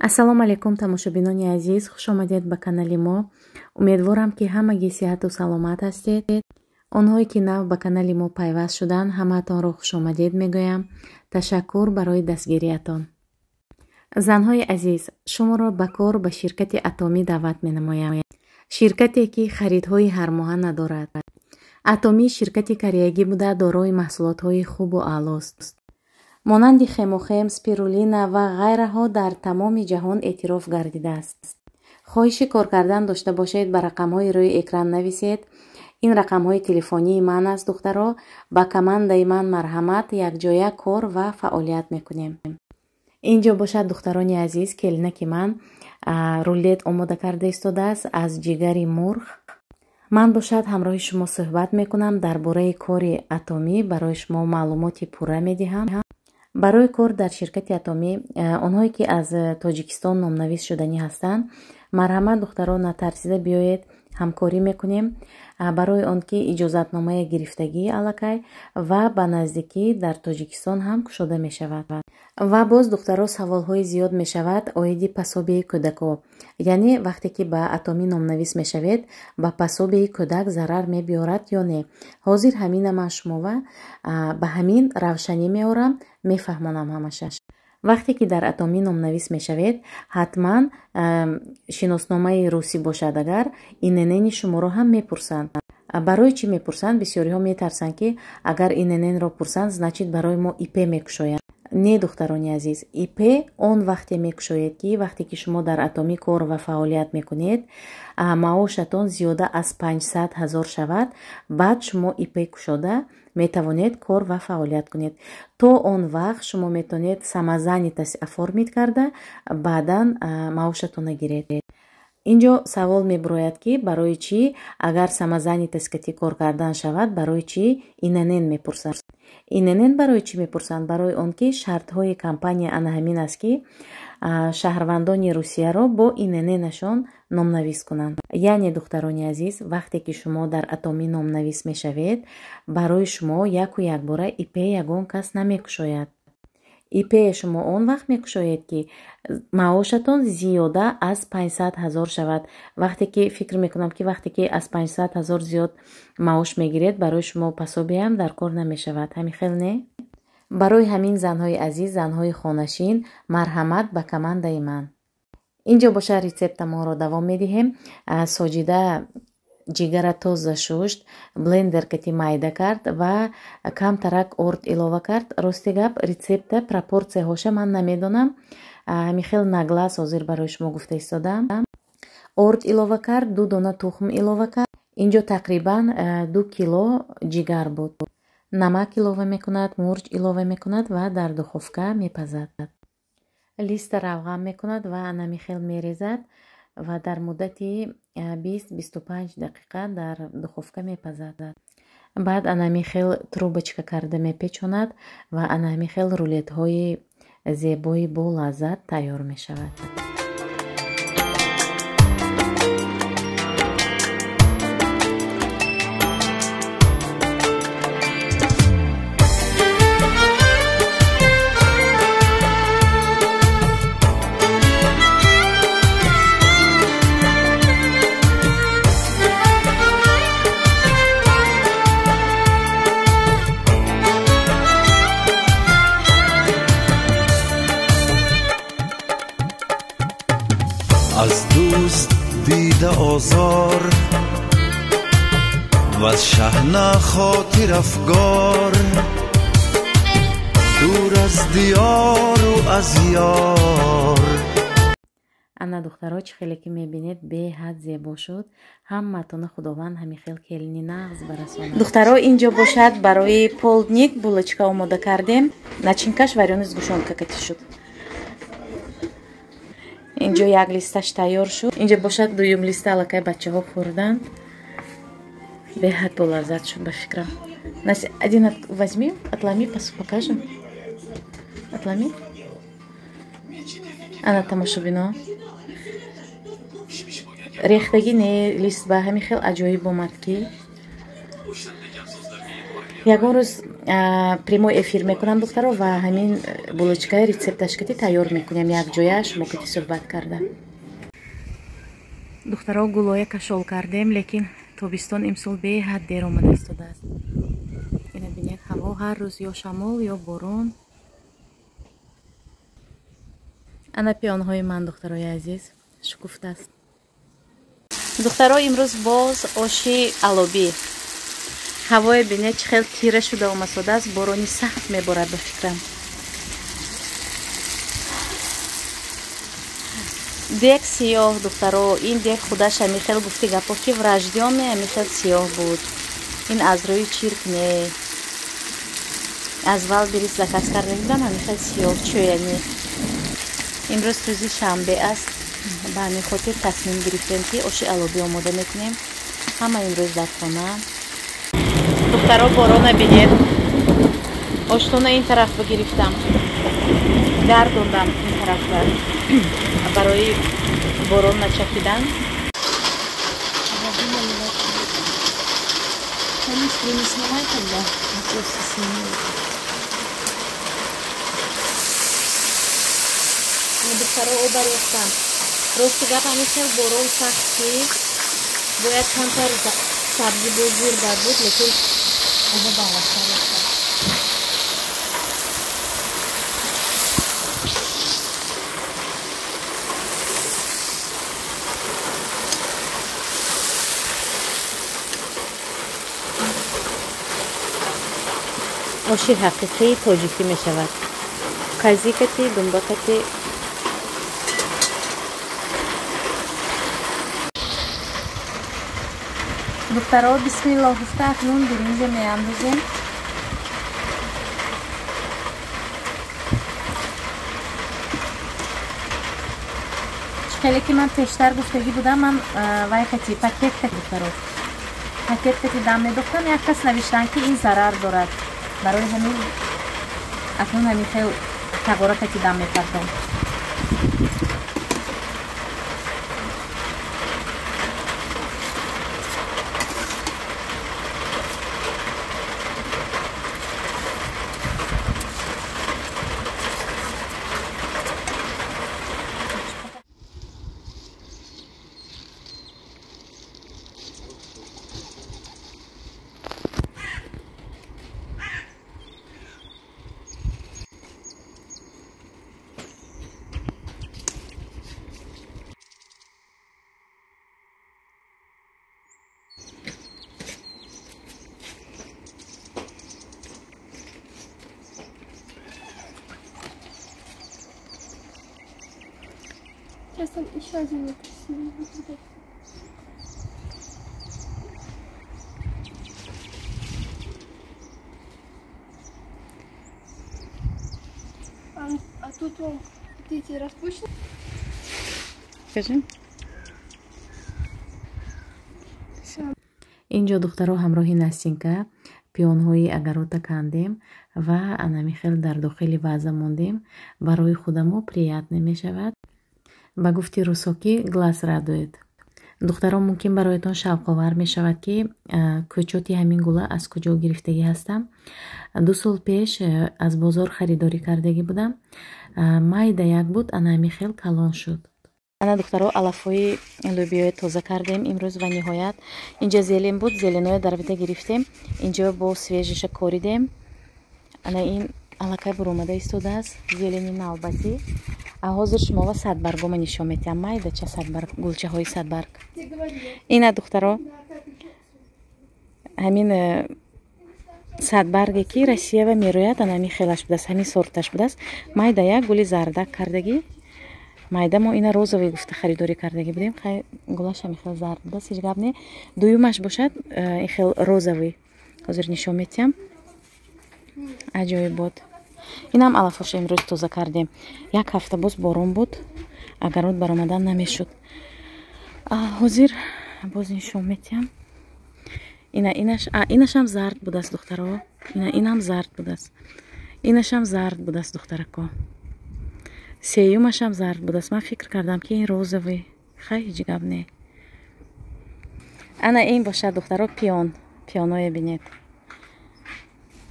Ассалому алайкум, тамошобинони азиз, хуш омадед ба канали мо. Умедворам, ки ҳамагӣ сиҳату саломат ҳастед. Онҳое, ки нав ба канали мо пайваст шуданд, ҳамаатонро хушомадед мегӯям. Ташаккур барои дастгириятон. Занҳои азиз, шуморо ба кор ба ширкати Атомӣ даъват менамоям. Ширкате, ки харидҳои ҳармоҳа надорад. Атомӣ ширкати кореягӣ буда, дорои маҳсулотҳои хубу аълост. Монанди хемохем, спирулина ва ғайраҳо дар тамоми ҷаҳон эътироф гардидааст. Хоҳиши кор кардан дошта бошед, ба рақамҳои рӯи экран нависед. Ин рақамҳои телефонии ман аст, духтаро. Ба командаи ман марҳамат, якҷоя кор ва фаъолият мекунем. Инҷо бошад, духтарони азиз, келинаки ман рулет омода карда истодааст аз ҷигари мурғ. Ман бошад ҳамроҳи шумо суҳбат мекунам дар бораи кори Атомӣ, барои шумо маълумоти пурра медиҳам. Барои кор дар ширкати Атомӣ, онҳое, ки аз Тоҷикистон номнавис шуданӣ ҳастанд, марҳамат, духтаро, натарсида биёед, ҳамкорӣ мекунем. Барои он ки иҷозатномаи гирифтагӣ аллакай ва ба наздикӣ дар Тоҷикистон ҳам кушода мешавад. Ва боз, духтаро, саволҳои зиёд мешавад оиди пособияи кӯдако. Яъне вақте ки ба Атомӣ номнавис мешавед, ба пособияи кӯдак зарар мебиёрад ё не? Ҳозир ҳамина ман шумова ба ҳамин равшанӣ меорам, мефаҳмонам ҳамаша. Вақте ки дар Атомӣ номнавис мешавед, ҳатман шиносномаи русӣ бошад, агар ИНН-и шуморо ҳам мепурсанд. Барои чӣ мепурсанд? Бисёриҳо метарсанд, ки агар ИНН-ро пурсанд, значит, барои мо ИП мекушоянд. Не, духтарони азиз, ИП он вақте мекушоед, ки вақте ки шумо дар Атомӣ кор ва фаъолият мекунед, маошатон зиёда аз 500 ҳазор шавад, баъд шумо ИП кушода метавонед кор ва фаъолият кунед. То он вақт шумо метавонед самозанятость оформить карда, баъдан маошатонро гиред. Инҷо савол мебурояд, ки барои чӣ, агар самозанятость кати кор кардан шавад, барои чӣ ИНН мепурсанд? ИНН барои чӣ мепурсанд? Барои он ки шартҳои компания ана ҳамин аст, ки шаҳрвандони Русияро бо ИНН-ашон номнавис кунанд. Яъне, духтарони азиз, вақте ки шумо дар Атомӣ номнавис мешавед, барои шумо яку якбора ИП ягон кас намекушояд. ИП шумо он вақт мекушоед, ки маошатон зиёда аз 500 ҳазор шавад. Вақте ки фикр мекунам, ки вақте ки аз 500 ҳазор зиёд маош мегиред, барои шумо пособиям дар кор намешавад. Ҳамин хел не? Барои ҳамин, занҳои азиз, занҳои хонашин, марҳамат ба командаи ман. Инҷо бошад, рецептамонро давом медиҳем. Соҷида ҷигара тоза шушт, блендер кати майда кард ва камтарак орд илова кард. Рости гап, рецепта пропорсияҳоша ман намедонам, ҳамин хел на глаз ҳозир барои шумо гуфта истодам. Орд илова кард, 2 дона тухм илова кард. Инҷо тақрибан 2 кило ҷигар буд. Намак илова мекунад, мурч илова мекунад ва дар духовка мепазад. Листа равған мекунад ва анами хел мерезад ва дар муддати 20-25 дақиқа дар духовка мепазад. Баъд анами хел трубочка карда мепечонад ва анами хел рулетҳои зебои бо лаззат тайёр мешавад. Аз дӯст дида озор ваз шаҳна хотир афгор, дур аз диёру аз ёр. Ана, духтаро, чӣ хеле ки мебинед, беҳад зебо шуд. Ҳамаатона Худованд ҳамин хел келини нағз барасонад. Духтаро, инҷо бошад, барои полдник булочка омода кардем. Начинкаш варёни сгущёнка кати шуд. Инҷо як листаш тайёр шуд. Инҷо бошад, дуюм листа аллакай бачаҳо хӯрданд. Беҳад болаззат шуд, ба фикрам. Настя, один возьми, отломи, покажем. Отломи. Ана, тамошобино, рехтагӣ не, лист ба ҳамин хел аҷоиб омад, ки ягон рӯз Прямой эфир мекунам, духтаро, ва ҳамин булочкаи рецепташ кати тайёр мекунем якҷоя шумо кати суҳбат карда. Духтаро, гулоя кашол кардем, лекин тобистон имсол беҳад дер омада истодааст. Ина бинед, ҳаво ҳар рӯз ё шамол, ё борон. Ана пионҳои ман, духтарои азиз, шукуфтааст. Духтаро, имрӯз боз оши алобӣ. Ҳавое бинед, чӣ хел тира шуда омасодааст, борони сахт меборад ба фикрам. Дег сиёҳ, духтаро, ин дег худаш ҳамин хел гуфти гапо ки враждёме ҳамин хел сиёҳ буд. Ин аз рӯи чирк не. Аз Валберис заказ карда будам, ҳамин хел сиёҳ чӯяни. Имрӯз рӯзи шанбе аст, ба ҳамин хотир тасмим гирифтем ки оши алобӣ омода мекунем. Ҳама имрӯз дар хона. Духтаро, борона бинед. Оштона ин тараф бигирифтам. Гардондам ин тараф барои борон начакидан. Канистру не снимай тогда, а просто сними. Духтаро, оба рехтам. Рости гап, ҳамин хел борон сахт ки бояд камтар сабзӣ бо зурдар буд, лекин оба бағаштар рехтам. Оши ҳақиқии тоҷикӣ мешавад. Қазикати, думбакати. Духтаро, бисмиллоҳ гуфта акнун биринҷа меандозем. Хеле ки ман пештар гуфтагӣ будам, ман вай кати пакет кати, духтаро, пакет кати дам медохтам. Як кас навиштан ки ин зарар дорад. Барои ҳамин акнун ҳамин хел тағора кати дам мепартом. Сейчас там еще один красивый будет. А тут вам вот эти распущены. Скажи. Инҷо, духтаро, ҳамроҳи Настинка пионҳои агарота кандем ва анами хел дар дохили ваза мондем. Барои худамо приятно мешавад. Ба гуфти русокӣ глаз радует. Духтаро, мумкин бароятон шавқовар мешавад ки кӯчоти ҳамин гула аз куҷо гирифтагӣ ҳастам. 2 сол пеш аз бозор харидорӣ кардагӣ будам. Майда як буд, ана ҳамин хел калон шуд. Ана, духтаро, алафҳои лӯбиёя тоза кардем имрӯз ва ниҳоят инҷа зелен буд, зеленоя дарвида гирифтем. Инҷо бо свежиша коридем. Ана ин аллакай буромада истодааст, зелени навбатӣ. А ҳозир шумова садбаргома нишон метиҳам. Майдача садбарг, гулчаҳои садбарг. Ина, духтаро, ҳамин садбарге ки Россиява мерояд, ана ҳамин хелаш будааст, ҳамин сорташ будааст. Майда як гули зардак кардагӣ. Майда мо ина розовый гуфта харидорӣ кардагӣ будем. Хай, гулаш ҳамин хел зард будааст, ҳеҷ гап не. Дуюмаш бошад ин хел розовый. Ҳозир нишон метиҳам. Аҷоибот. Инам алафоша имрӯз тоза кардем. Як ҳафта боз борон буд, агарот баромадан намешуд. Ҳозир боз нишон метиҳам. Ина инаш, инашам зард будааст, духтаро. Ина инам зард будааст. Инашам зард будааст, духтарако. Сеюмашам зард будааст. Ман фикр кардам ки ин розовый. Хай, ҳеҷ гап не. Ана ин бошад, духтаро, пион. Пионое бинед.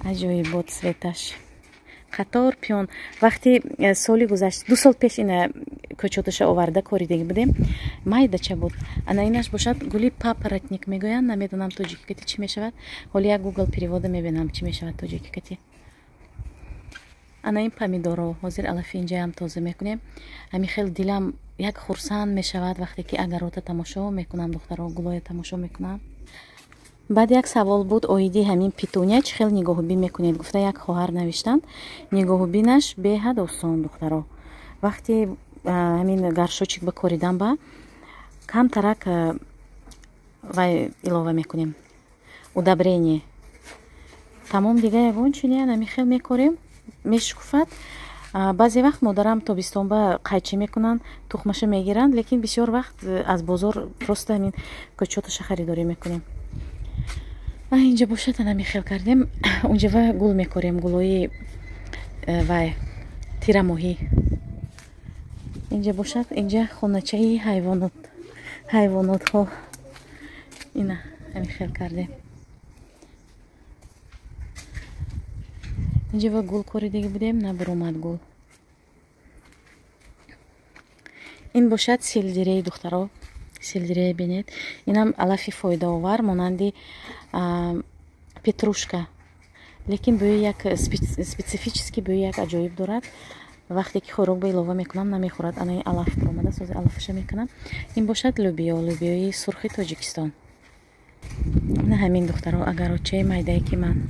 Аҷоибот цветаш. Қатор пиён. Вақти соли гузашт, 2 сол пеш ина кӯчоташа оварда коридагӣ будем, майдача буд. Ана инаш бошад гули папоротник мегӯянд, намедонам тоҷикӣ кати чӣ мешавад. Ҳоли як Гугл перевода мебинам, чӣ мешавад тоҷикӣ кати. Ана ин помидоро ҳозир алафи инҷаам тоза мекунем. Ҳамин хел дилам як хурсанд мешавад, вақте ки огородта тамошо мекунам, духтаро, гулоя тамошо мекунам. Баъд як савол буд оиди ҳамин петуния, чӣ хел нигоҳубин мекунед, гуфта як хоҳар навиштанд. Нигоҳубинаш беҳад осон, духтаро. Вақте ҳамин горшочек ба коридан ба камтарак вай илова мекунем, удобрение, тамом, дига ягон чи не, ҳамин хел мекорем, мешукуфад. Баъзе вақт модарам тобистон ба қайчӣ мекунанд, тухмаша мегиранд, лекин бисёр вақт аз бозор просто ҳамин кӯчоташа харидорӣ мекунем. Инҷа бошад, ана михел кардем. Унҷава гул мекорем, гулои вай тирамоҳӣ. Инҷа бошад, инҷа хоначаи ҳайвонот, ҳайвонотҳо. Ина ҳамин хел кардем. Инҷава гул коридагӣ будем, набуромад гул. Ин бошад селдерей, духтаро, селдерей бинед. Инам алафи фоидаовар, монанди петрушка, лекин бӯи як специфический, бӯи як аҷоиб дорад. Вақте ки хӯрок ба илова мекунам, намехӯрад. Ана ин алаф буромада, сози алафаша мекунам. Ин бошад лӯбиё, лӯбиёи сурхи Тоҷикистон. На ҳамин, духтаро, огородчаи майдае ки ман.